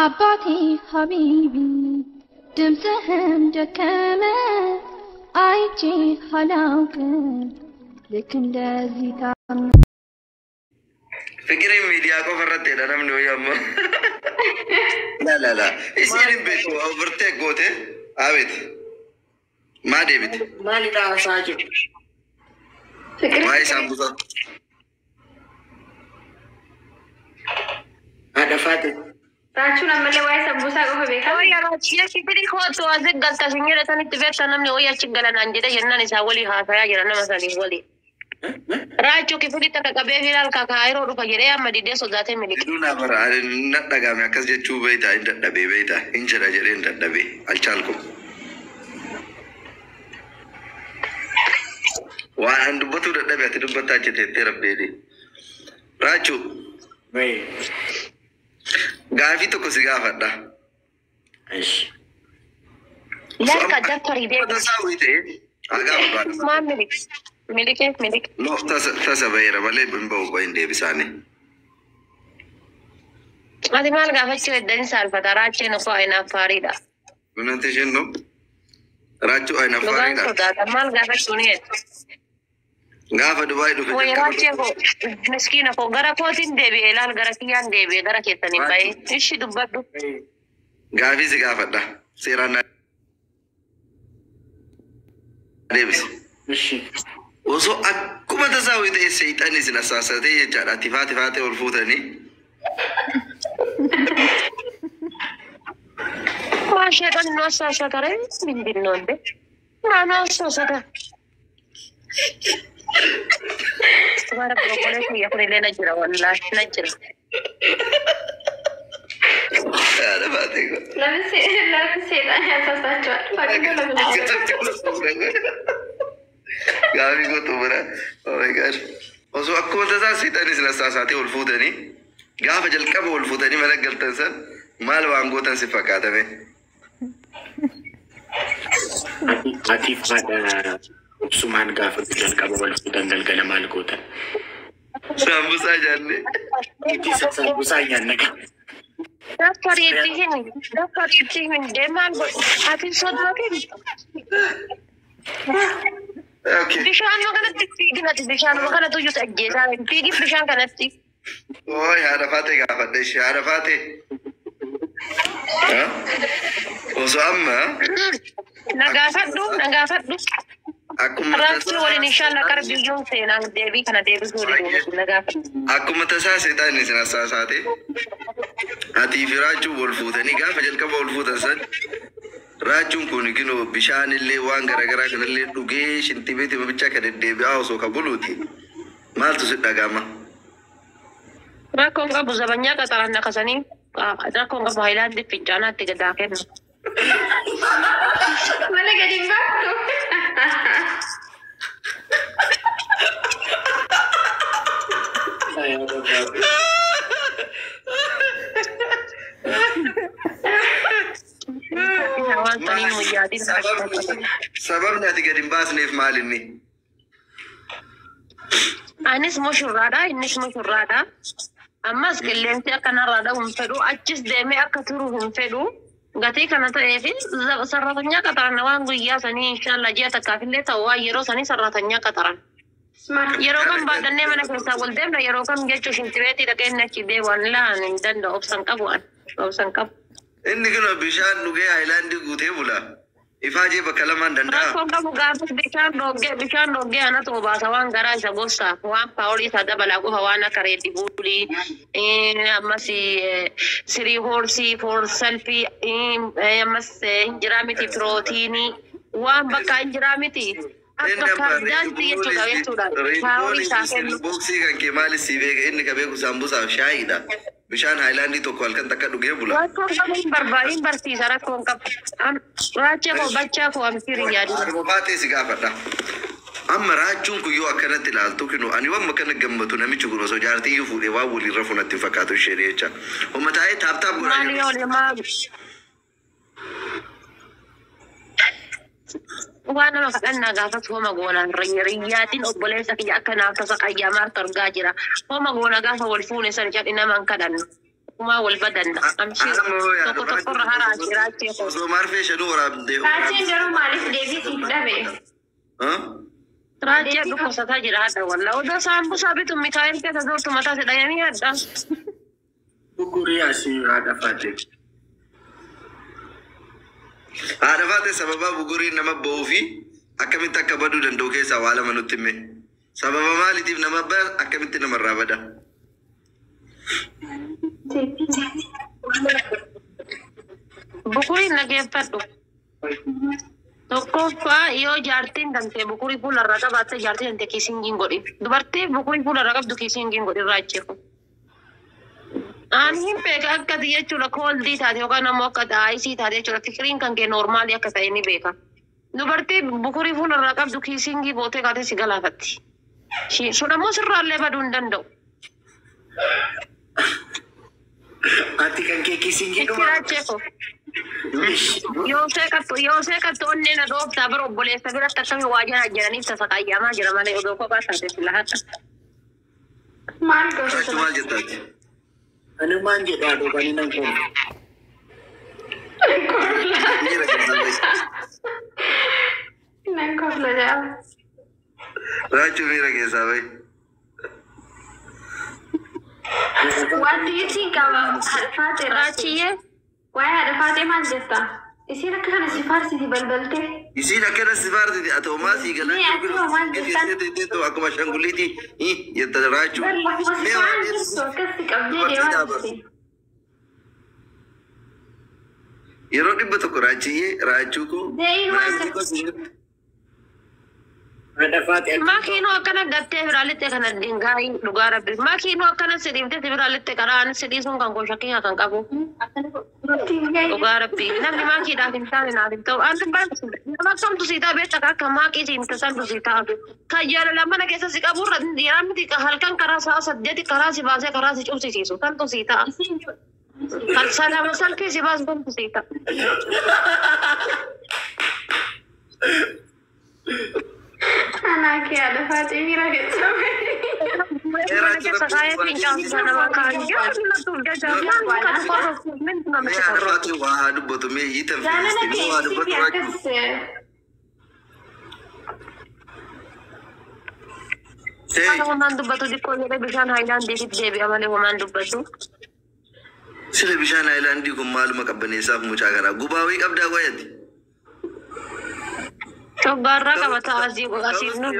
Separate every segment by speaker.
Speaker 1: አባቴ ሀቢቢ ድምፅህም ደከመ አይቼ አላውቅም ልክ እንደዚህ ታም
Speaker 2: Fikiriin miidiyaa qofa irratti namni wayii amma. La la la. Isiin hin beeku overtake goote. Abeet. Maa deebite?
Speaker 3: Maalidha haasaa jiru?
Speaker 2: Waa'ee saambusaa.
Speaker 3: Haadha Faate.
Speaker 4: Raachuun ammallee waa'ee sambuusaa qofa beekaa.
Speaker 5: Wayya raachii kifili kootu asi galta sinyira sanitti beekta namni wayya achi galanaan jedhe jennaan isaa walii haasayaa jira nama sanii walii. Raachuu kifili takka qabee filaal kaakaayiroo dhufa jedhee amma didee sodaatee miliqe.
Speaker 2: Heduu naa bara na dhagahame akkas jechuu beektaa hin dadhabee beektaa hin jedha jedhee hin dadhabee alchaalku. Waan an dubbatuu dadhabe ati dubbattaa achi teettee rabbeeti. Raachuu
Speaker 3: Wayii.
Speaker 2: gaafii tokko si gaafadha.
Speaker 3: Ishi.
Speaker 5: Lakka daffarii deebi.
Speaker 2: Tasaa wayii ta'e haa gaafadhu.
Speaker 5: Maal miliqe? Miliqe miliqe.
Speaker 2: No, tasa tasa baheera malee hin bahu hin deebisaani.
Speaker 5: Ati maal gaafachuu heddanii saalfata raacheen osoo ayinaaf faariidha.
Speaker 2: Minanti isheen no? Raachuu ayina
Speaker 5: Dhugaan
Speaker 2: faariidha.
Speaker 5: sodaata maal gaafachuu ni heddu.
Speaker 2: Gaafa Dubaay dhufe
Speaker 5: Wayya
Speaker 2: jalqaba
Speaker 5: raachee koo miskiina koo gara kootiin deebi'e ilaal gara kiyyaan deebi'e gara keessaniin ba'e. Ishi dubbadhu.
Speaker 2: Gaafii si gaafadha. Seeraan na deebisi.
Speaker 3: Ishi.
Speaker 2: Osoo akkuma tasaa wayii ta'e seexanni isin assaasatee jechaadha. Tifaa tifaatee ol fuutanii.
Speaker 5: Waa sheexan nu assaasatare mindin ነው እንዴ? ማኑ አሳሰተ? Bara obboleessa kiyya kun illee na jira wallaahi na jira.
Speaker 2: Haadha Faatee koo.
Speaker 4: ለምን ለምን ሴጣን ያሳሳቸዋል? ፋጢማ ለምን
Speaker 2: Gaafii koo xumura. Oh my God. Osoo akkuma tasaa seexanni isin assaasatee ol fuutanii gaafa jalqaba ol fuutanii mana galtan san maal waan gootan si fakkaatame?
Speaker 3: Atiif haadha obsumaan gaafa jalqaba wal fuutan galgala maal gootan?
Speaker 2: Saambusaa jaallee.
Speaker 3: Itti saambusaa nyaanna qaba.
Speaker 5: Daffariitti himi daffariitti himi deemaan godhu ati sodaatin
Speaker 2: Okay.
Speaker 5: bishaanuma kanatti fiigin ati bishaanuma kanatu iyyuu ajjeesaa hin fiigin bishaan kanatti.
Speaker 2: Oi, haadha Faatee gaafadhe ishee haadha Faatee. Osoo amma
Speaker 5: Na gaafadhu na gaafadhu.
Speaker 2: Akkuma
Speaker 5: Raachuu waliin inshallah qara biyyoon seenaan deebii kana deebisuu diduu na gaafadhu.
Speaker 2: Akkuma tasaa seexanni isin assaasaate atii fi raachuun wal fuutanii gaafa jalqaba wal fuutan san raachuun kun kinoo bishaan illee waan garaagaraa kanallee dhugee shintibeetii bichaa kan deddeebi'aa osoo ka buluuti. Maaltu si dhaga'ama?
Speaker 5: Rakkoon qabu zabanyaa qaxaran naqasanii rakkoon qabu haayilaandii fincaanaatti gadaa kennu.
Speaker 4: Mana gadi hin baaftu.
Speaker 5: Waan saniin wayyaatiin
Speaker 2: Sababni ati gadi hin baasneef maal inni?
Speaker 5: Anis mushurraadha innis mushurraadha. Ammas qilleensi akkanarraa dha'u hin fedhu achis deemee akka turu hin fedhu. Gatii kana ta'eef sarratanyaa qaxaran waan guyyaa sanii inshallah ji'a takkaafillee ta'u waan yeroo sanii sarratanyaa qaxaran. Yeroo kam baadhannee mana keessaa wal deemna yeroo kam jechuu shintibeetii dhaqeen achi deebi'an laan hin danda'u obsan qabu an obsan qabu.
Speaker 2: Inni kun bishaan dhugee haayilaandii guutee bula. Ifaajee bakka lamaan danda'a.
Speaker 5: Rakkoon qabu gaafa bishaan dhoggee bishaan dhoggee anatu obaasa waan garaa isa gorsaaf waan paawulii isaa dabalaa qofa waan akka Red Bullii ammas sirii hoorsii foor salfii ammas hin jiraa miti pirootiinii waan bakka hin jiraa miti akka fardaatti jechuudha jechuudha paawulii isaa kennu.
Speaker 2: Booksii kan kee maali si beeka inni ka beeku saambusaaf shaayiidha. Bishaan haayilaandii tokko halkan takka dhugee bula.
Speaker 5: Rakkoon qabu hin barbaadu hin barsiisa rakkoon qabu. Raachee koo bachaa koo amsirii yaadu.
Speaker 2: Baatee si gaafadha. Amma raachuun kun yoo akkanatti ilaaltu kinu ani waan akkana gammatu namichi kun osoo jaartii iyyuu fuudhee waan waliin rafu natti hin fakkaatu isheen jecha. Humna taa'ee tap tap godhaa
Speaker 5: Maali
Speaker 2: jiru.
Speaker 5: yoo maal waan nama kadhannaa gaafas homa goona riyyaatiin obboleessa kiyya akka naaf tasa qayyaamaartu argaa jira. Homa goona gaafa wal fuune san jedhi nama hin kadhannu. Kumaa wal badanna. Amshir tokko tokkorra haraa jiraachee koo.
Speaker 2: Osoo marfee shanuu waraabdee.
Speaker 4: Raacheen garuu maaliif deebii siif dhabe?
Speaker 5: Raachee dhukkubsataa jira hadha walla. Odoo saambusaa bitu Mikaa'el keessa jirtu mataa si dhayanii hadha.
Speaker 3: Bukurii asii haadha faate.
Speaker 2: Haadha faate sababa buguriin nama ba'uu fi akkamitti akka baduu danda'u keessaa waa lama nutti hime. Sababa maaliitiif nama ba'a akkamitti namarraa bada?
Speaker 5: Bukuriin dhageeffadhu. Tokkoffaa yoo jaartiin dantee bukurii fuularraa qabaatte jaartiin dantee kiisingiin godhin. Dubartii bukurii fuularraa qabdu kiisingiin godhin raachee kun. Ani hin beeka akkati jechuudha kooldii taate yookaan ammoo akka aayisii taate jechuudha fikiriin kan kee noormaalii akka ta'e ni beeka. Dubartii bukurii fuularraa qabdu kiisingii gootee kaatee si galaafatti. Sun ammoo sirraallee baduu hin danda'u.
Speaker 3: Ati kan kee kiisingii
Speaker 5: Itti
Speaker 3: dhuma.
Speaker 5: raachee koo. Yoo seeqattu onnee na dhooftaa bira obboleessa biratti akkami waa jala jedhaniif tasaqaayyamaa jira malee odoo kophaa taate sila hadha.
Speaker 4: Maal goota
Speaker 2: Raachuu maal jettaati?
Speaker 3: Ani maan jedhaa dhuganii nan kolfa.
Speaker 2: Miira keessaa bahi.
Speaker 4: Nan kofla jaa.
Speaker 2: Raachuu miira keessaa bahi.
Speaker 4: What do you think about haadha faatee?
Speaker 5: Raachiyyee
Speaker 4: Waa'ee haadha faatee maal jetta? Isiin akka kana si faarsiti balbaltee.
Speaker 2: Isiin akkana si faarsiti ati homaa sii galaa
Speaker 4: Mee ati hoo maal jettan?
Speaker 2: akkuma ashanguliitii jetta raachuu.
Speaker 4: Bal lafuma si
Speaker 2: Mee waan
Speaker 4: waan jirtu akkasi qabdee deemaa jirti.
Speaker 2: Yeroo 100 raachiyyee raachuu koo
Speaker 4: Deeyin waan
Speaker 2: raachuu koo si jettu.
Speaker 3: Haadha faate
Speaker 5: makiinoo akkana gattee biraa lixxe kana dingaayi dhugaa rabbi makiinoo akkana si dhiiftee si biraa lixxe karaa ani si dhiisuun kan koo shakkii kan qabu dhugaa rabbi namni maakiidhaaf hin taane naaf hin ta'u ani nama kamtu sii ta'a beekta akka maaqii siin tasantu sii ta'a kan jaalala mana keessa si qaburra namni halkan karaa sa'a 8 karaa si baasee karaa si cubsisiisu kantu sii ta'a kan salama salkii si baasu kantu sii ta'a.
Speaker 4: Anaa kee haadha faatee miira keessa bahi.
Speaker 5: Mana keessa kaayee fincaansiisa nama kaayee
Speaker 2: Mee haadha faatee waa haa dubbatu mee hiitan
Speaker 4: Jaalala
Speaker 2: fiisti
Speaker 4: kee
Speaker 2: mee waa
Speaker 4: ibsiifi
Speaker 2: dubbatu raachuu.
Speaker 4: akkas
Speaker 2: Hey,
Speaker 5: Homaan dubbatu xiqqoo jedhee bishaan haayilaandiitiif deebi'a malee homaan dubbatu.
Speaker 2: sila bishaan haayilaandii kun maaluma qabbaneessaaf mucaa kanaa gubaa wayii qabdaa qoyati.
Speaker 5: Coggaarraa qabata asii asiin nuuf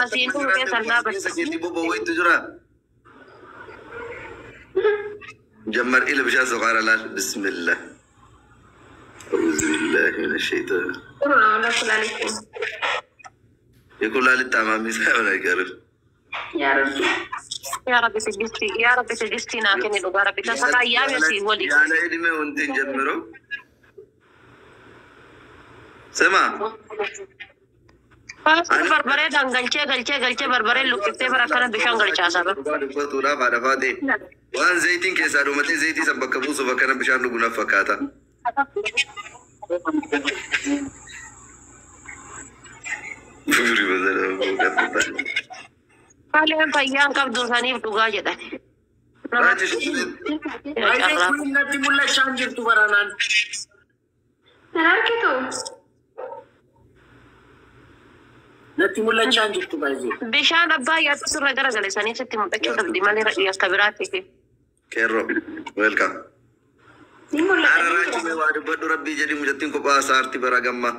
Speaker 5: asiin nuuf keessan
Speaker 2: Keessa
Speaker 5: dhaabata.
Speaker 2: keetti bobba'u wayiitu jira. Jammar ila bishaan soqaara laal bismillah. أعوذ بالله من الشيطان.
Speaker 4: Qulqulluu kulaalee.
Speaker 2: የኩላሊት ታማሚ ሳይሆን አይቀርም።
Speaker 4: Yaa Rabbi.
Speaker 5: Yaa Rabbi tigistii yaa Rabbi tigistii naa kenni dhugaa Rabbi tasa kaayyaame asii wali.
Speaker 2: ያለ እድሜው እንትን ጀምሮ ስማ
Speaker 5: Paastuu barbareedhaan galchee galchee galchee barbaree luqqiftee bara akkana bishaan galchaasa bara.
Speaker 2: dubbatuudhaaf haadha faatee waan zayitiin keessaa dhumatee zayitii san bakka buusuuf akkana bishaan dhugu naf fakkaata.
Speaker 5: Haaleen fayyaan qabdu saniif dhugaa jedhan.
Speaker 2: Raachi shukriin
Speaker 3: Baay'ee kun natti mul'achaa hin jirtu baranaan.
Speaker 4: Nan argitu?
Speaker 3: Natti mul'achaa hin jirtu baay'ee.
Speaker 5: Bishaan abbaa yaaddu sirra garagale saniif sitti mul'achuu qabdi malee akka biraatiif.
Speaker 2: qeerroo weelkaam.
Speaker 4: Ni mul'ata.
Speaker 2: Haadha raachuu mee waa dubbadhu rabbii jedhi mucattiin kophaa saarti bara gammaa.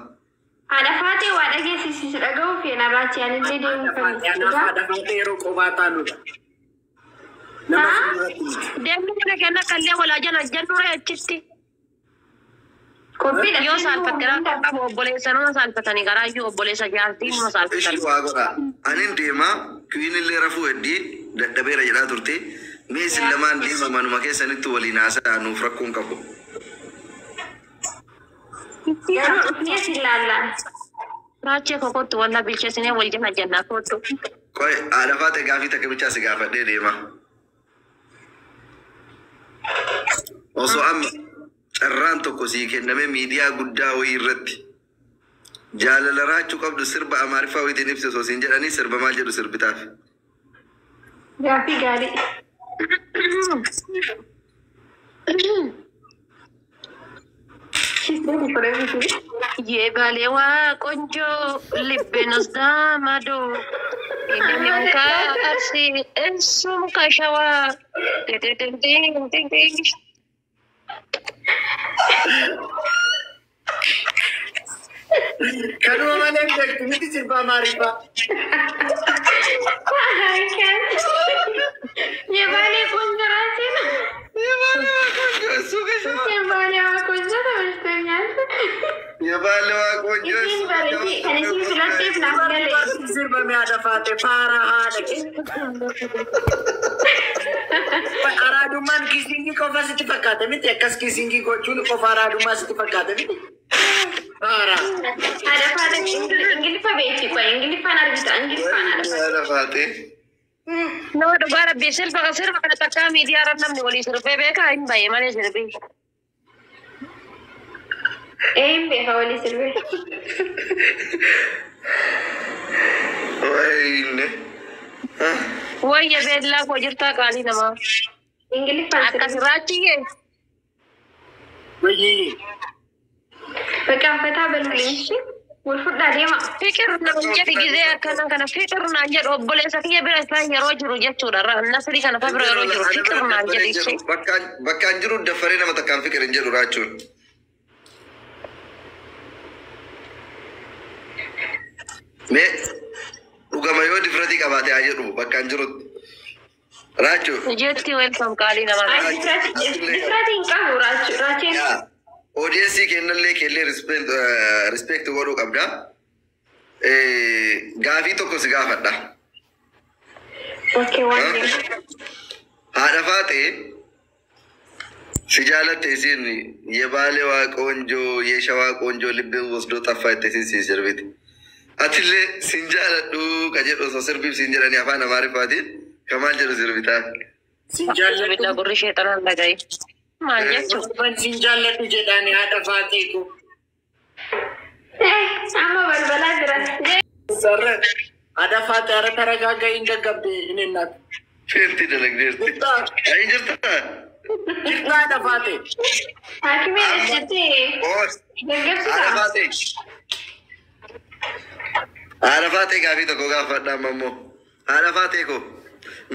Speaker 4: Haadha faatee waa dhageessisiisu dhaga'uu feena raachi anillee deemuu kan
Speaker 3: Anaaf haadha faate yeroo qofaa taanudha. Nama fuulduratti miti.
Speaker 5: Deemni mana kenna kallee walaa jala jennure achitti.
Speaker 4: Qophiidha.
Speaker 5: Yoo saalfatte rakkoo qabu obboleessa nama saalfatanii garaayyuu obboleessa jaartii nama
Speaker 2: Ishi
Speaker 5: saalfatanii.
Speaker 2: waa godha. Anin deemaa kiwiin illee rafuu heddii dadhabeera jedhaa turte. Mee isin lamaan deema manuma keessanitti waliin haasa'aa nuuf rakkoon qabu.
Speaker 4: Garuu dhufnee si ilaallaan.
Speaker 5: Raachee kokottu walla bilcheessinee wal jala jennaa kottu.
Speaker 2: Qoy haadha faate gaafii takka bichaa si gaafadhee deema. Osoo amma carraan tokko sii kenname miidiyaa guddaa wayii irratti jaalala raachuu qabdu sirba amaariffaa wayiitiin ibsi osoo siin jedhanii sirba maal jedhu sirbitaaf.
Speaker 4: Gaaffii gaarii.
Speaker 5: የባሌዋ ቆንጆ ልቤን ወስዳ ማዶ፣ እኔም ከአርሲ እሱም ከሸዋ።
Speaker 3: Kanuma malee hin beektu miti sirba Amaariffaa.
Speaker 4: የባሌ ቆንጆ ራሴ ነው።
Speaker 2: የባሌዋ ቆንጆ እሱ ከሸዋ።
Speaker 4: የባሌዋ ቆንጆ ተመችቶኛል።
Speaker 2: የባሌዋ ቆንጆ እሱ
Speaker 4: Isiin bareeddi kan isin filatteef naaf gale.
Speaker 3: Sirba mi'a faate faara haadha kee. Araadummaan kissing qofa sitti fakkaate miti? Akkas kissing gochuun qofa araadummaa sitti fakkaate miti? Faara.
Speaker 4: Haadha faate Ingiliffa beekti qoy, Ingiliffaan argita, Ingiliffaan haadha faate.
Speaker 2: Haadha faatee.
Speaker 5: Nama dhugaa rabbii sirba kana takkaa miidiyaa irra namni walii sirbee beekaa hin baye malee sirbii.
Speaker 4: Ee, hin beeka walii sirbee.
Speaker 2: Wayne.
Speaker 5: Wayya beellaa koo jirtaa qaalii namaa.
Speaker 4: Ingiliffaan
Speaker 5: Akkas
Speaker 4: sirbe.
Speaker 5: raachiyyee.
Speaker 3: Wayyee.
Speaker 4: በቃ ፈታ በሉልኝ እሺ። Wal fudhaa deema.
Speaker 5: Fiqir naan jedhi gizee akkana kana fiqir naan jedhu obboleessa kiyya bira isaa yeroo jiru jechuudha. Nasrii kana fa bira yeroo jiru fiqir naan jedhi ishee.
Speaker 2: Bakkaan jiru daffaree nama takkaan fikir hin jedhu raachuun. Mee dhugama yoo difratii qabaate haa jedhu bakkaan jirutti. Raachuu.
Speaker 5: Jetti welcome qaalii namaa.
Speaker 4: Ay, difratii hin qabu raacheen.
Speaker 2: Audience kennallee kellee respect godhuu qabda. Gaafii tokko si gaafadha.
Speaker 4: Okay, waan deemu.
Speaker 2: Haadha faatee si jaalatte isin የባሌዋ ቆንጆ የሸዋ ቆንጆ ልቤን ወስዶ ጠፋ jette isin si sirbite. Atillee sin jaaladhu ka jedhu osoo sirbiif sin jedhanii afaan Amaariffaatiin ka maal jedhu sirbitaa?
Speaker 3: Sin jaalladhu.
Speaker 5: Bilaa gurri sheexanaan dhagaye. Maal jechuudha?
Speaker 3: Sin jaalladhu jedhaani haadha faatee ko.
Speaker 4: Amma balbalaa jira.
Speaker 3: Sarre. Haadha faatee hara taragaaggaa hin gaggabde inni naaf.
Speaker 2: Feerti dalagdeerti.
Speaker 3: Jirtaa.
Speaker 2: Ayi jirtaa?
Speaker 3: Jirtaa haadha faatee.
Speaker 4: Haakimeen jettee
Speaker 2: Oos. Haadha
Speaker 4: gaggabsisaa.
Speaker 2: faatee. Haadha faatee gaafii tokko gaafadha amma immoo. Haadha faatee ko.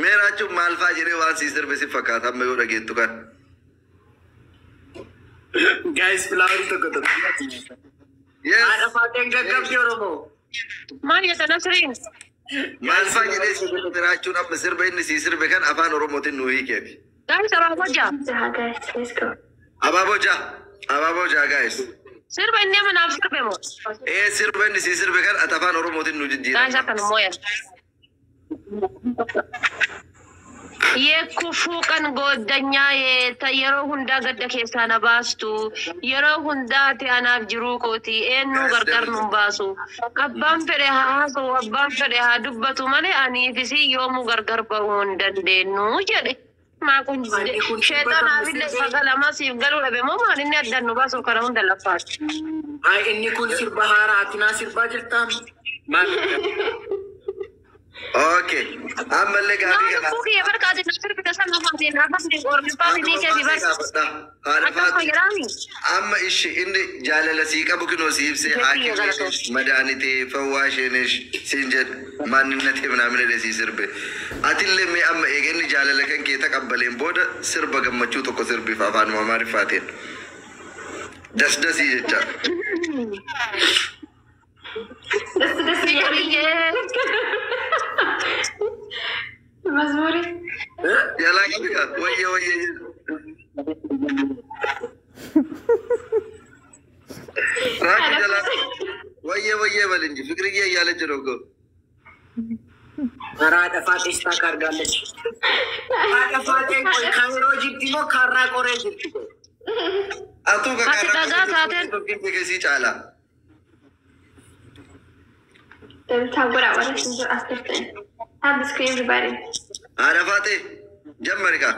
Speaker 2: Mee raachuun maal faa jedhee waan sii sirbe si fakkaata amma yoo dhageettu kan?
Speaker 3: Guys, flower tokko tokko.
Speaker 2: Yes.
Speaker 3: Haadha faateen gaggabde Oromoo.
Speaker 5: Maal jetta Nasriin?
Speaker 2: Maal faa jedhee si sirbe raachuun amma sirba inni sii sirbe kan afaan Oromootiin nuu hiikeefi?
Speaker 5: Guys, abaaboo ja'a.
Speaker 4: Guys, let's go.
Speaker 2: Abaaboo ja'a. Abaaboo ja'a, guys.
Speaker 5: Sirba inni amma naaf sirbe moo?
Speaker 2: Ee, sirba inni sii sirbe kan ati afaan Oromootiin nu
Speaker 5: Guys,
Speaker 2: jijjiirama.
Speaker 5: akka nu mooyan. የክፉ ቀን ጓደኛዬ yeroo hundaa gadda keessaa na baastu, yeroo hundaa ati anaaf jiruu kooti, eenyu gargar nun baasu, abbaan fedhe haa haasa'u, abbaan fedhe haa dubbatu malee aniifis yoomuu gargar bahuu hin dandeenyu jedhe. Maa kun sheexanaafillee sagalama siif galuu dhabe moo maal inni addaan nu baasuuf kana hunda laffaatu?
Speaker 3: Ay, inni kun sirba haaraa ati naa sirbaa jirtaa? Maal?
Speaker 2: Okay. Ammallee gaafii kana.
Speaker 5: Lubbuu kiyya barkaati na sirbita sana afaan afaan ormiffaa fi keefi bar.
Speaker 2: Haadha
Speaker 5: Akkasuma
Speaker 2: faatee.
Speaker 5: jedhaami.
Speaker 2: Amma ishi inni jaalala sii qabu kinoo si ibsee haakimeenesh madaanitee fawwaasheenesh siin jedhe maanninnatee ምናምን jedhee sii sirbe. Atillee mee amma eega inni jaalala kan kee taqabbaleen booda sirba gammachuu tokko sirbiif afaanuma Amaariffaatiin. Dasdasii jecha.
Speaker 4: ደስ ደስ እያለኝ መዝሙሪ።
Speaker 2: Jalaa qabi wayye wayye jedhu. Raakii jalaa wayye wayye በል እንጂ ፍቅርዬ እያለች ነው እኮ።
Speaker 3: ኧረ haadha faatee sitaa kaargaለች. Haadha faateen kun kaayiroo jirti moo kaarraa qoree jirti?
Speaker 2: Atuu
Speaker 5: Ati dhagaa taateen.
Speaker 2: Keessii caalaa.
Speaker 4: Tap godhaa warra isin jira as turtan. Tap screen, everybody.
Speaker 2: Haadha faatee jammari kaa.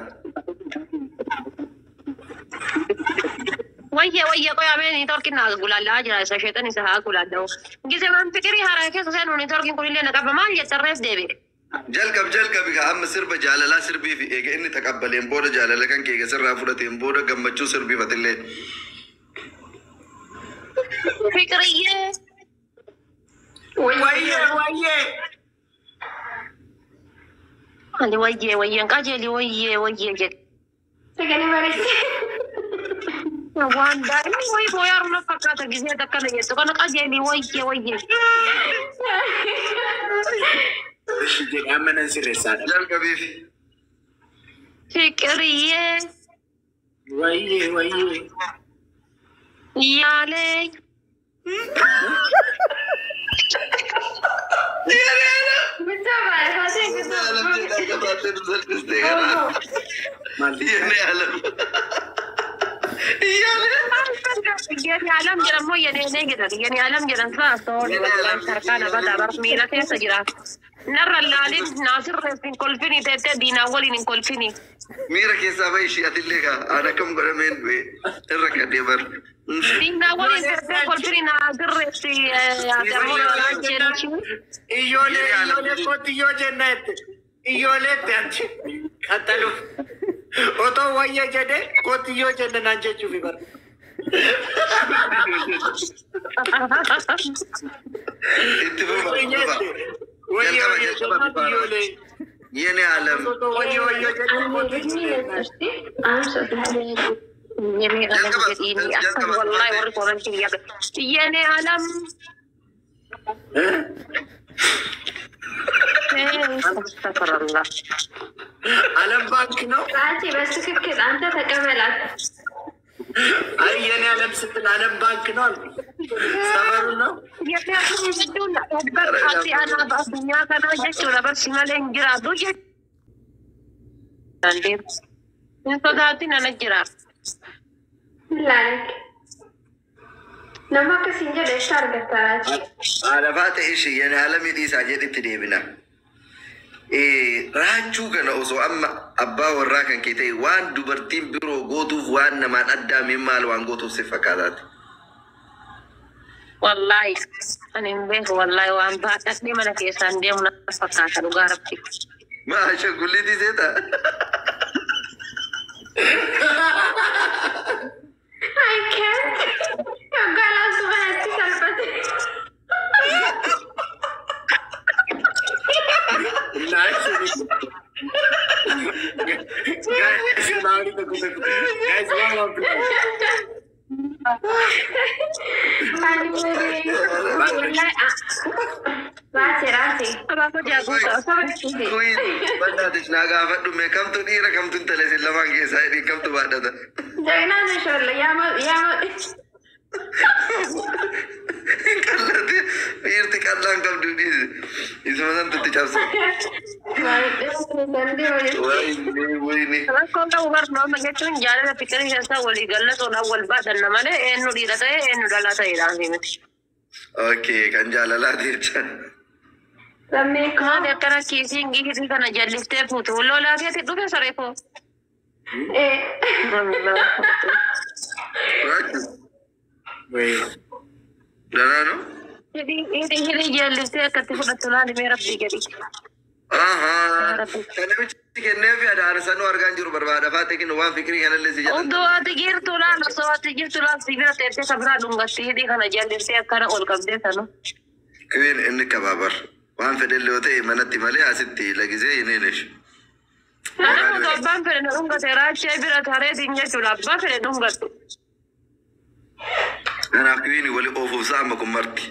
Speaker 5: Wayya wayya qoyamee niitoorkiin naa gulaallaa jira isa sheexan isa haa gulaalla'u. Gise waan fikirii haaraa keessa seenu niitoorkiin kunillee na qaba maal jetta reef deebi'e.
Speaker 2: Jalqab gaa amma sirba jaalalaa sirbii fi eega inni taqabbaleen booda jaalala kan kee sirraa fudhateen booda gammachuu sirbiifatillee.
Speaker 5: Fiqiriyyee.
Speaker 3: Wayyee wayyee.
Speaker 5: Ani wayyee wayyeen qajeeli wayyee wayyee jedhe.
Speaker 4: Sagalee bareechee.
Speaker 5: Waan daa'imni wayii booyaa runa fakkaata gisee akkana jettu kana qajeeli wayyee wayyee.
Speaker 3: Ishi jedhe amma nan sirreessaadha.
Speaker 2: Jalqabiif.
Speaker 5: Fiqiriyyee.
Speaker 3: Wayyee wayyee.
Speaker 5: Yaalee.
Speaker 4: Guddoo baay'ee faatee guddoo.
Speaker 3: Maal
Speaker 2: Yene alam. Yaalee.
Speaker 5: Yeni alam jedhamu yeneenee jedhan yeni alam jedhan saa sooli harkaan abadaa bar miila keessa jira. Narra laalin naasirreef hin kolfini teettee diinaa waliin hin kolfini.
Speaker 2: Miira keessaa bahi ishii atillee kaa aan akkam godhameen du'e irra kadhee bar.
Speaker 5: Diinaa waliin teettee kolfini naasirreef ammoo raacheen.
Speaker 3: Iyyoolee iyyoolee qotiyyoo jenna jette. Iyyoolee itti anchi qaxxaluuf. Otoo wayyee jedhee qotiyyoo jenna naan jechuufi bara.
Speaker 2: Itti fufa.
Speaker 3: Wayyee wayyee
Speaker 2: Jalqaba
Speaker 3: jennaan iyyoolee.
Speaker 2: Yene alam.
Speaker 3: Otoo wayyee wayyee jedhee qotiyyoo jenna.
Speaker 5: Yeni alam jedhiini akkas wallahi warri korantii yaada. Yeni alam. Astaghfirullah.
Speaker 3: Alam ባንክ ነው።
Speaker 4: ራቼ በትክክል አንተ ተቀበላት።
Speaker 3: አይ የኔ አለም ስትል አለም ባንክ ነው አልኩኝ። ሰፈሩ ነው።
Speaker 5: Yeni alam jechuun ati anaaf addunyaa kanaa jechuudha barsi malee hin jiraatu jechuudha. Hin sodaatin ana jira.
Speaker 4: Laalik. Nama akkasiin jedhe eessa argatta Raachi?
Speaker 2: Alafaa ta'e ishee yene alamii dhiisaa jedhetti deebina. Raachuu kana osoo amma abbaa warraa kan kee ta'e waan dubartiin biroo gootuuf waan namaan addaameen maal waan gootuuf si fakkaataati.
Speaker 5: Wallahi ani hin beeku wallahi waan baadhadhee mana keessaan deemu na fakkaata dhugaa rabbi.
Speaker 2: Maa ashangulliitii seeta?
Speaker 4: I can't. Yoggaa laasuu kanatti salphate.
Speaker 3: Guys, maali tokko tokko. Guys, one one please.
Speaker 4: Ani malee. Raachi raachi.
Speaker 5: Abaafoo jaaguuta osoo
Speaker 2: Kuyin badhaatish naa gaafadhu mee kamtu dhiira kamtu intala isin lamaan keessaa hidhiin kamtu baadhata.
Speaker 4: Jagnaan isholle yaama yaama.
Speaker 2: Qallate dhiirti qallaan qabdu dhiisi. Isuma santutti cabsa. Wayne wayne.
Speaker 5: Rakkoon qabu barnooma jechuun jaalala fikirii keessaa walii gallatoon wal baadhanna malee eenyu dhiira ta'e eenyu dhalaa ta'eedhaan miti.
Speaker 2: Okay kan jaalalaati jecha.
Speaker 4: Lammii koo.
Speaker 5: Maali akkana kiisiin hidhii kana jalliftee fuutu lolaa keetti dhufe saree koo.
Speaker 2: Raachuu.
Speaker 3: Wayii.
Speaker 2: Danaanoo?
Speaker 5: Hidhii jalliftee akkatti fudhattu laali mee rabbii gadi.
Speaker 2: Ahaa. Kan namichi kenneefi adaara sanuu argaan jiru barbaada. Faatee kennu waan fikirii kanallee si jedhan.
Speaker 5: Uddoo ati jirtu laal osoo ati jirtu laal si bira teessee ka biraa dhungatti hidhii kana jalliftee akkana ol qabdee sanu.
Speaker 2: Kiwin inni kabaabar. Waan fedhellee yoo ta'e manatti malee asitti lagisee hin eenyeeshu.
Speaker 5: Nama otoo abbaan fedhe na dhungate raachee bira tareetiin jechuudha abbaan fedhe dhungattu.
Speaker 2: Kanaaf kiwin wali oofuuf sa'a amma kun marti.